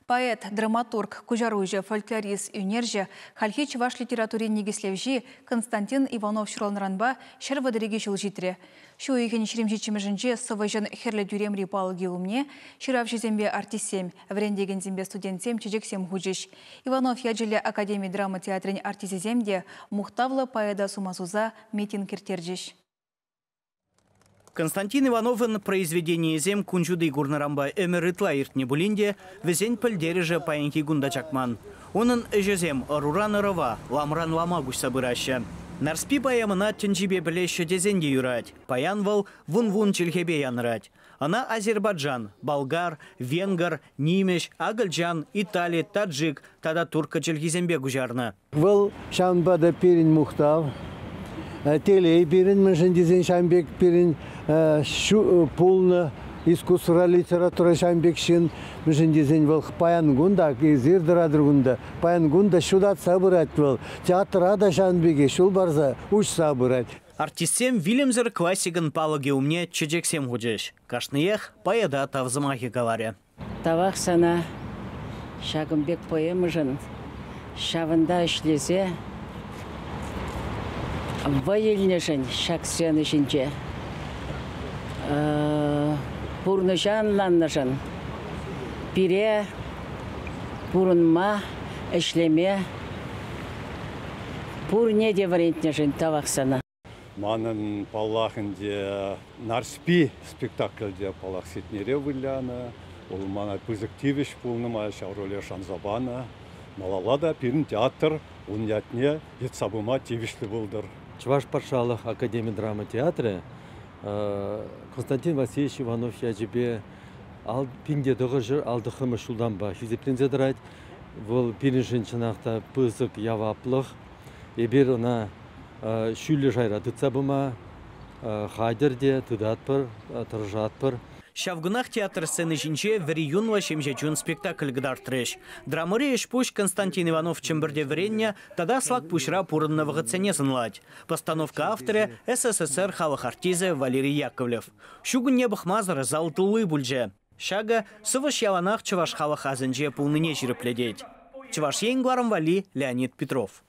Поэт, драматург, куҫаруҫӑ, фольклорист, ӳнерҫӗ, хальхи чӑваш литературин никӗслевҫи Константин Иванов ҫуралнӑранпа 132 ҫул ҫитрӗ. Ҫу уйӑхӗн 27-мӗшӗнче сӑвӑҫӑн Хӗрлӗ тӳремри палӑкӗ умне ҫыравҫӑсемпе артистсем, вӗрентекенсемпе студентсем чечексем хучӗҫ. Иванов ячӗллӗ академи драма театрӗн артисчӗсем те мухтавлӑ поэта сума суса митинг ирттерчӗҫ. Константин Ивановӑн произведенийӗсем кун ҫути курнӑранпа ӗмӗр ытла иртнӗ пулин те, вӗсен пӗлтерӗшӗ паянхи кун та чакман. Унӑн ӗҫӗсем ӑруран ӑрӑва, ламран лама куҫса пыраҫҫӗ. Нарспи поэмӑна тӗнчипе пӗлеҫҫӗ тесен те юрать. Паян вӑл вун-вун чӗлхепе янӑрать. Ӑна азербайджан, болгар, венгр, нимӗҫ, акӑлчан, итали, таджик тата турккӑ чӗлхисемпе куҫарнӑ. Вӑл ҫавӑнпа та пирӗн мухтав, телей пирӗн, мӗншӗн тесен ҫавӑн пек пирӗн пулнӑ искусствӑра, литература ҫавӑн пек ҫын, мӗншӗн тесен вӑл паян кун та, эсир тӑратӑр кунта, паян кун та ҫутатса пырать вӑл, театра та ҫавӑн пекех ҫул парса, уҫса пырать. Артистсем вилӗмсӗр классикӑн палӑкӗ умне чечексем хучӗҫ. Кашниех поэта тав сӑмахӗ каларӗ. Тавах сана ҫакӑн пек поэмӑшӑн, ҫавӑнта ӗҫлесе вӑй илнӗшӗн ҫак сцена ҫинче, пурнӑҫа ӑнланнӑшӑн, пире пурӑнма, ӗҫлеме пурне те вӗрентнӗшӗн тавах сана. Манӑн, паллах ӗнтӗ, «Нарспи» спектакльте, паллах, Сетнере вылянӑ. Вӑл мана пысӑк тивӗҫ пулнӑ май ҫав роле шанса панӑ. Малалла та пирӗн театр ун ятне йӑтса пыма тивӗҫлӗ пултӑр. Чӑваш патшалӑх академи драма театрӗ Константин Васильевич Иванов ячӗпе 1969 ҫултанпа хисепленсе тӑрать. Вӑл пирӗншӗн чӑнах та пысӑк яваплӑх. Эпир ӑна ҫӳллӗ шайра тытса пыма хатӗр те тытатпӑр, тӑрӑшатпӑр. Ҫав кунах театр сцени ҫинче Вӗри юнлӑ ҫемҫе чун спектакль кӑтартрӗҫ. Драмӑри ӗҫ-пуҫ Константин Иванов Чӗмпӗрте вӗреннӗ тата Слакпуҫра пурӑннӑ вӑхӑтсене сӑнлать. Постановка авторӗ СССР халӑх артисчӗ Валерий Яковлев. Ҫу кунне пӑхмасӑр зал тулли пулчӗ. Ҫакӑ сӑвӑҫ яланах чӑваш халӑх асӗнче пулнине ҫирӗплетет. Чӑваш Ен кӑларӑм валли Леонид Петров.